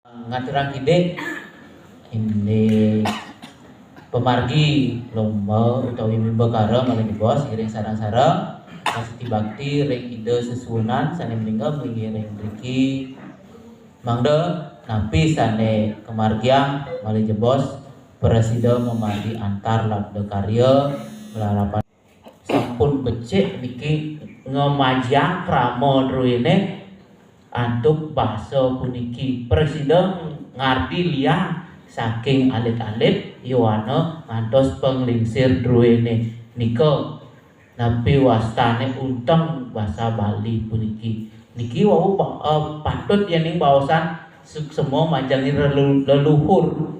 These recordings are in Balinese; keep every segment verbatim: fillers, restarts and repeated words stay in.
Ngaturang kidik, indik pamargi lomba utawi mimbakara malih jebos ngiring sareng-sareng pasiti bakti ring Ida sesuunan sane malingga ngiring mriki. Mangda napi sane kamargiang malih jebos prasida mamargi antar labda karya malarapan. Sampun becik niki ngemajiang krama druene antuk basa puniki. Prasida ngardi liang saking alit-alit yowana ngantos panglingsir druene nika. Napi wastane unteng basa Bali puniki? Niki wau pa- eh, patut yening baosan suksema majeng lelu- leluhur.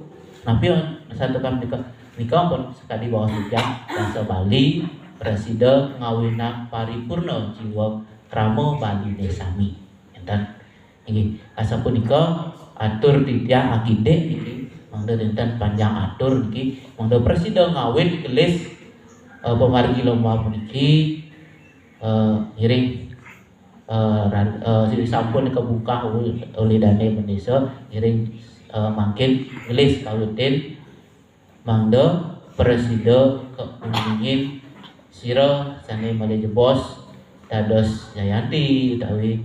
Napi santukan nika? Nika ampun sakadi baos titiang basa Bali, prasida ngawinang paripurna jiwa krama Baline sami. Enten. Inggih, asapunika atur titiang akidik niki, mangda nenten panjang atur niki, mangda prasida ngawit gelis eh, pamargi lomba puniki eh, ngiring eh, ran- eh, sampun kabungkah ul- olih dane bendesa, ngiring eh, mangkin gelis kawitin mangda prasida kauningin sira sane malih jebos dados Jayanti utawi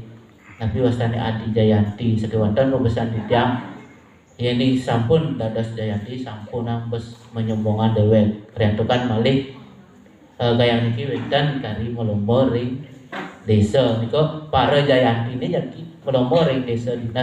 napi wastane Adi Jayanti sakewanten pabesan titiang. Yening sampun dados Jayanti, sampunang bes manyombongan dewek. Riantukan malih eh, gayang niki wenten kari malomba ring desa. Nika para Jayantine jagi malomba ring desa dinas.